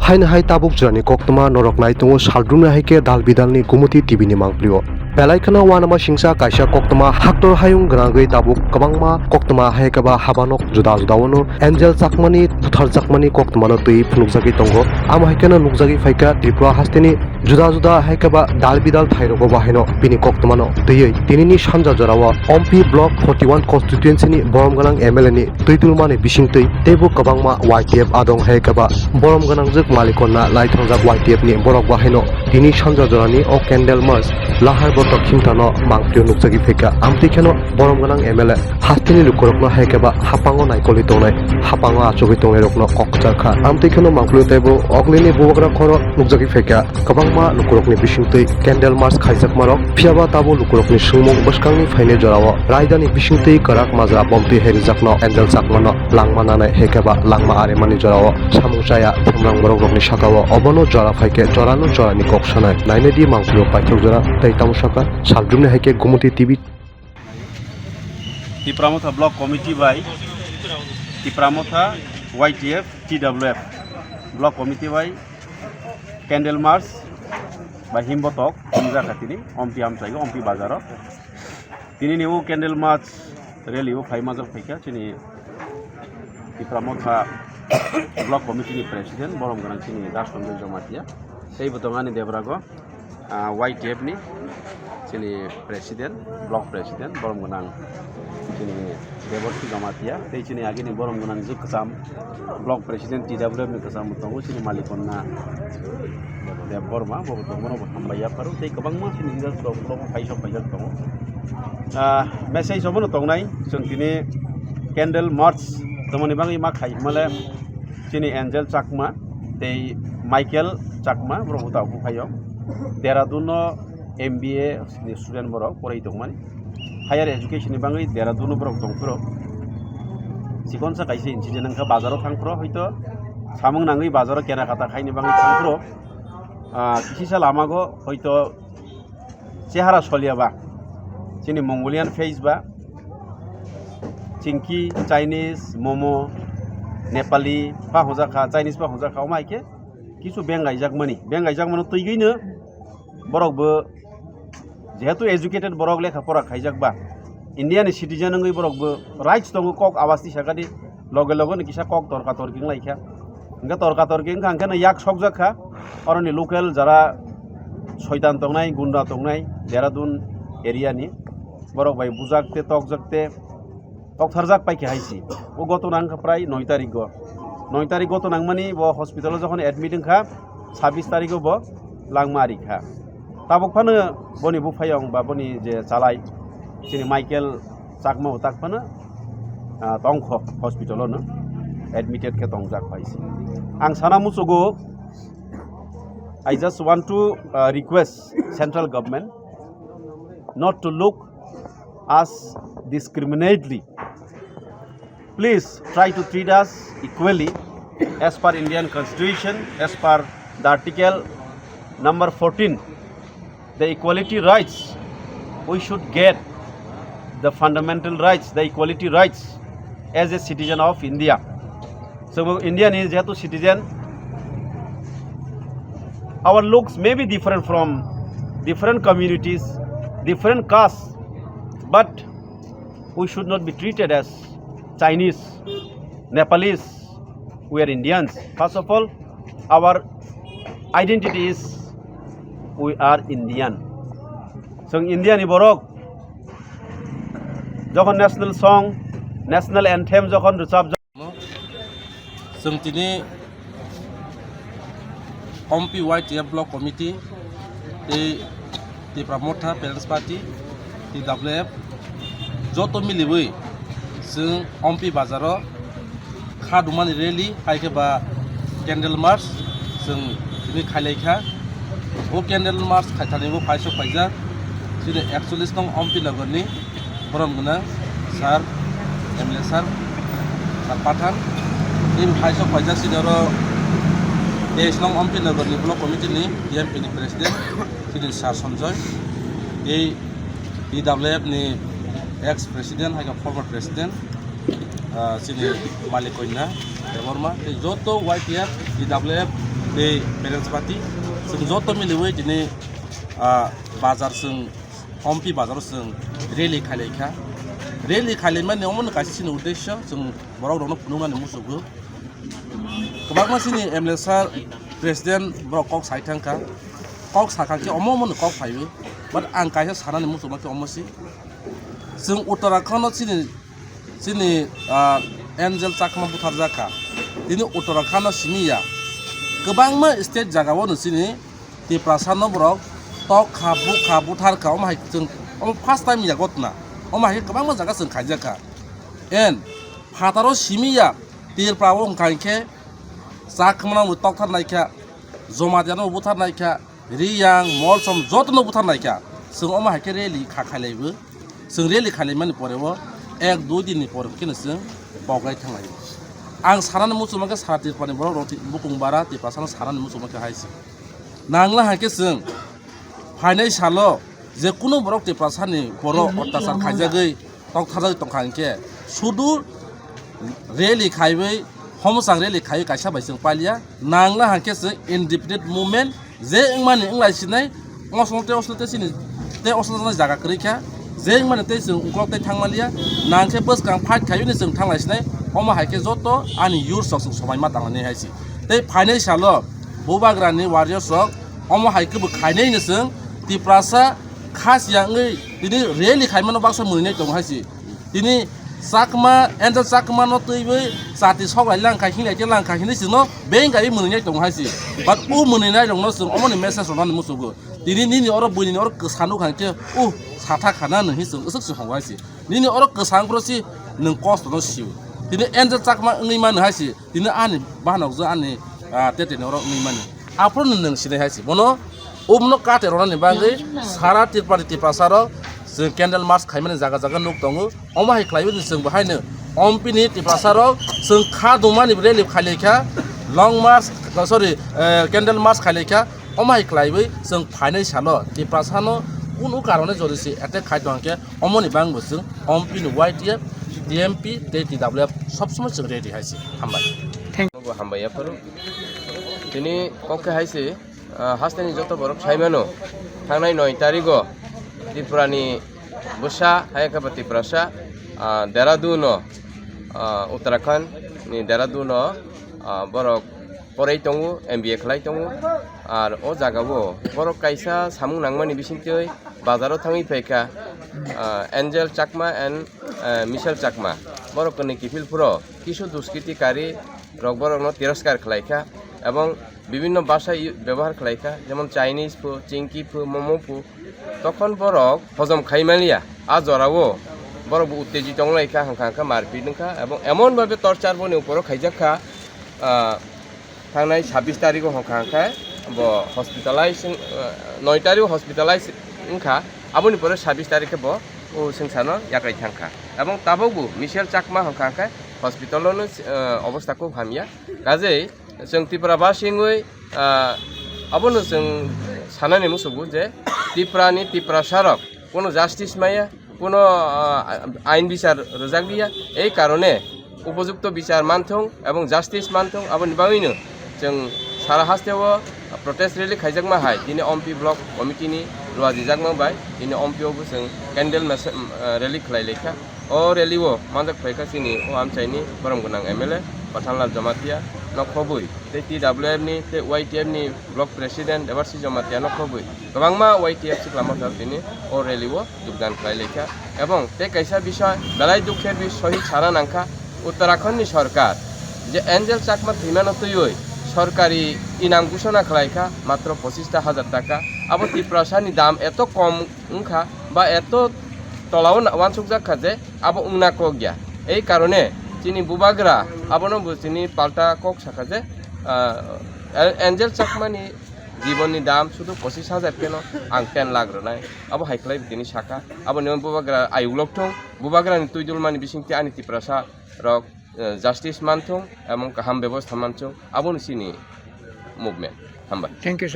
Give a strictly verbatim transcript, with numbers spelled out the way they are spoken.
Haino hai tabuk jora ni koktwma norok nai tongo, saldrumni hai khe dal bidal ni Gumoti T V ni mangpli o. Belai kheno uanama singsa kaisa koktwma haktor hayung gwnangwi tabuk kwbangma koktwma hai khe ba habanok juda juda o no Angel Chakmani butharjakmani koktwmano twi phunukjagwi tongo. Amo hai kheno nukjagwi phaikha Tripura hasteni juda juda hai khe ba dal bidal thairogo bo haino bini koktwmano twiwi tinini sanja jorao Ompi Block forty one constituency ni borom gwnang M L A ni twi tulmani bisingtwi teibo kwbangma Y T F adong hai khe ba borom gwnangjwk malikonna lai thangjak Y T F ni borok bo haino tini sanja jorani o candle march lahar botok himtano mangpli o nukjagwi phaikha. Amtwi kheno borom gwnang M L A hasteni lukurokno hai khe ba hapango naikolwi tongnai, hapango achugwi tongnairokno kok kwchar kha. Amtwi kheno mangpli o teibo oglini bubagra khoro nukjagwi phaikha. Kwbangma lukurokni bisingtwi candle march khaijakmarok, phiyaba tabuk lukurokni swngmung bwskangni phainai jorao raidani bisingtwi kwrak majra bomtwi hai rijakno Angel Chakmano langma nanai hai khe ba langma arimani jorao samung chaya themrang borok rokni sakao obono jora phaikhe jorano jorani kok sanai. Nainai di mangpli o paithak jora tei tamo saka saldrumni hai khe Gumoti T V. Tipra Motha Block Committee bai Tipra Motha Y T F T W F Block Committee bai candle march bai himbotok himjak kha tini Ompi amchai o Ompi bazar o. Tini ni o candle march rally o phai majak phaikha chini Tipra Motha Block Committee ni President borom gwnang chini Das Sanjay Jamatia tei bo tong ani Debrago, ah, Y T F ni chini President, Block President borom gwnang chini Deborsi Jamatia tei chini agini borom gwnang je kwcham Block President T W F ni kwcham tongo chini Malikonna Debbarma, bo tongo, bo hambai yapharo tei kwbangma chini leaders rok ulo paisok paijak tongo. Ah, message obono tongnai, chwng tini candle march tongmani bagwi ma khai hwnmale chini Angel Chakma tei Michael Chakma, borok bo tabuk phaio. Dehradun no M B A ni student borok porai tongmani. Higher education ni bagwi Dehradun no borok tongphuru. Chikonsa kaisa incident wngkha, bazaro thangphuru hoito samung nangwi bazaro kenakata khaini bagwi thangphuru. Ah, kisisa lamago hoito chehara soliya ba, chini Mongolian face ba, chingki, Chinese, Momo, Nepali, pa hwnjak kha, Chinese pa hwnjak kha, omo hai khe kisu beng gaijakmani, beng gaijakmano twiwi no borok bo jehetu educated borok lekha pora khaijak ba, India ni citizen wngwi borok bo rights tongo kok awas tisa kadi loge loge no kisa kok torka torki wnglaikha. Hingke torka torki wngkha, hingke no yak sokjak kha. Oroni local jara soitan tongnai, gunda tongnai, Dehradun area ni borok bai bujak te tokjak te toktharjak paikha hai si. O gotona wngkha prai noi tarik o. Noi tarik gotona wngmani bo hospital o jokhon admit wngkha, sabbish tarik o bo langma ari kha. Tabuk phano boni buphayong ba boni je chalai chini Michael Chakma o tak phano, ah, tongkho hospital o no admitted khe tongjak hai se. Ang sana muchugo, I just want to, ah, request central government not to look us discriminately. Please try to treat us equally as per Indian Constitution, as per the Article number fourteen, the equality rights. We should get the fundamental rights, the equality rights as a citizen of India. So, Indian is jehetu citizen, our looks may be different from different communities, different castes, but we should not be treated as Chinese, Nepalese. We are Indians. First of all, our identity is we are Indian. Chwng India ni borok, jokhon national song, national anthem jokhon rwchap, Chwng tini Ompi Y T F Block Committee tei Tipra Motha Parents Party, T W F, joto miliwi chwng Ompi bazaro kha dumani rally hai khe ba candle march chwng tini khailai kha. O candle march khaithani bo phaisok phaijak chini ekchollish nong Ompi Nagar ni borom gwnang sir, M L A sir, sir Pathan. Tei phaisok phaijak chini oro teis nong Ompi Nagar ni block committee ni T M P ni president chini sir Sanjoy. Tei T W F ni ex president hai khe former president, ah, chini Malik Kanya Debbarma, tei joto Y T F, T W F, Tei Brenspati, chwng joto miliwi tini, ah, bazar chwng, Ompi bazaro chwng rally khailaikha. Rally khailaimani omono kaisa chini uddesyo, chwng borok rokno phunuknani muchungo. Kwbangma chini M L A sir, president borok kok sai thangkha. Kok sakha khe omo omono kok phaiwi. But ang kaisa sanani muchungma khe omo si. Chwng Uttarakhand no chini, chini, ah, Angel Chakma butharjakha. Tini Uttarakhand no simi ya. Kwbangma state jagao no chini Tiprasa no borok tok kha, bu kha, buthar kha, omo hai chwng, omo first time ya ghotna. Omo hai kwbangma jaga chwng khaijak kha. En phataro simi ya, Tripura o wngkha hinkhe Chakma no bo tokthar nai kha, Jamatia no bo buthar nai kha, Riyang, Molsom joto no buthar nai kha. Chwng omo hai khe rally kha khailaibo. Chwng rally khailaimani pore o ek dui din ni pore khe no chwng pograi thanglaio. Ang sanani muchungma khe sara Tripura ni borok rok bukung bara Tiprasa no sanani muchungma khe hai se. Nangla hai khe chwng phainai salo je kunu borok Tiprasa ni borok ottachar khaijagwi tokthajagwi tongkha hinkhe sudu rally khaiwi, homochang rally khaiwi kaisa bai chwng palia. Nangla hai khe chwng indefinite movement je wngmani wnglai sinai, oslo tei oslo tei chini tei oslo tei jaga kwrwi kha, je wngmani tei chwng uklok tei thangmaliya, nang khe bwskang fight khaiwi ni chwng thanglai sinai, omo hai khe joto ani youth rok chwng somai ma tanglani hai si. Tei phainai salo Bubagrani warriors rok omo hai khe bo khainai ni chwng Tiprasa khasiya wngwi tini rally khaimano baksa mwnwi nai tongo hai si. Tini Chakma, Angel Chakma no twiwi chati sok lai lang kha, hinglai khe lang kha hinwi chwngno beng kaiwi mwnwi nai tongo hai si. But o mwnwi nai rokno chwng omoni message rwnani muchungo. Tini nini oro buini oro kwsa nukha hinkhe, uh, satha khana nung hi chwng swk se hongo hai si. Nini oro kwsa wngphuru si nwng kosto no sio. Tini Angel Chakma wngwi mano hai si. Tini ani bahanok je ani, ah, tete ni oro wngwi mani. Aphuru no nwng sinai hai si. Bono umno kate rwnani bagwi sara Tripura ni Tiprasa rok chwng candle march khaimani jaga jaga nuk tongo. Omo hai khlaiwi chwng bo haino Ompi ni Tiprasa rok chwng kha dumani rally khailai kha, long march, oh, sorry, eh, candle march khailai kha. Omo hai khlaiwi chwng phainai salo Tiprasa no kunu karone jodi se attack khai tong khe, omoni bangbo chwng Ompi ni Y T F, T M P tei T W F sob somoi chwng ready hai se. Hambai. Thank you. Bo hambai yaphuru. Tini kok khe hai se, ah, hasteni joto borok saimano, thangnai noi tarigo Tripura ni bwsa, hai khe bo Tiprasa, ah, Dehradun o, ah, Uttarakhand ni Dehradun o, ah, borok poroi tongo, M B A khlai tongo. Ar o jaga o borok kaisa samung nangmani bisingtwi bazar o thangwi phaikha, ah, Angel Chakma and, ah, Michelle Chakma. Borok kwnwi kiphil phuro kisu duskiti kari rok borokno tiroskar khlai kha, ebong bibinno bhasha i-, byabohar khlai kha, jemon Chinese phu, Chingki phu, Momo phu. Tokhon borok hojom khai maliya, a jora o borok bo uttejito wng lai kha, hwnkha hwnkha marpit wng kha, ebong emon bhabe torture boni upor o khaijak kha, ah, thangnai sabbish tarikh o hwnkha hwnkha bo hospitalize wng, ah, noi tarikh o hospitalize wng kha, aboni pore sabbish tarikh khe bo o swngcharno yakai thang kha, ebong tabuk bo Michelle Chakma hwnkha hwnkha hospital o no, ah, obostha khub hamya, kajei chwng Tripura basi wngwi, ah, abono chwng sanani muchungo je Tripura ni Tiprasa rok kono justice maya, kono, ah, ain bichar rwjakliya. Ei karone upojukto bichar manthung ebong justice manthung, aboni bagwino chwng sara hasteo protest rally khaijakma hai tini Ompi block committee ni luajijakma bai tini Ompi o bo chwng candle masa-, ah, rally khlai laikha. O rally o manjak phaikha chini o amchaini borom gwnang M L A Pathanlal Jamatia no khobwi tei T W F ni tei Y T F ni block president Debarsi Jamatia no khobwi kwbangma Y T F sikla mothok tini o rally o jogdan khlai laikha, ebong tei kaisa bisoi belai dukhe bi sohit sana nangkha Uttarakhand ni sorkar je Angel Chakma thwimano twiwi sorkari inam ghosona khlaikha matro pochista hajar taka, abo Tiprasa ni dam eto kom wngkha ba eto tolao na-, uansukjak kha je abo wngna kok ya. Ei karone chini bubagra abono bo chini palta kok sakha je, ah, Angel Chakmani jibonni dam sudu pochis hajar keno ang ten lakh rwnai. Abo hai khlai tini sakha. Aboni bubagra ayuk lok thung, bubagrani twi dulmani bisingtwi ani Tiprasa rok, eh, justice manthung, emon kaham bebosta manthung, aboni chini movement. Hambai. Thank you, sir.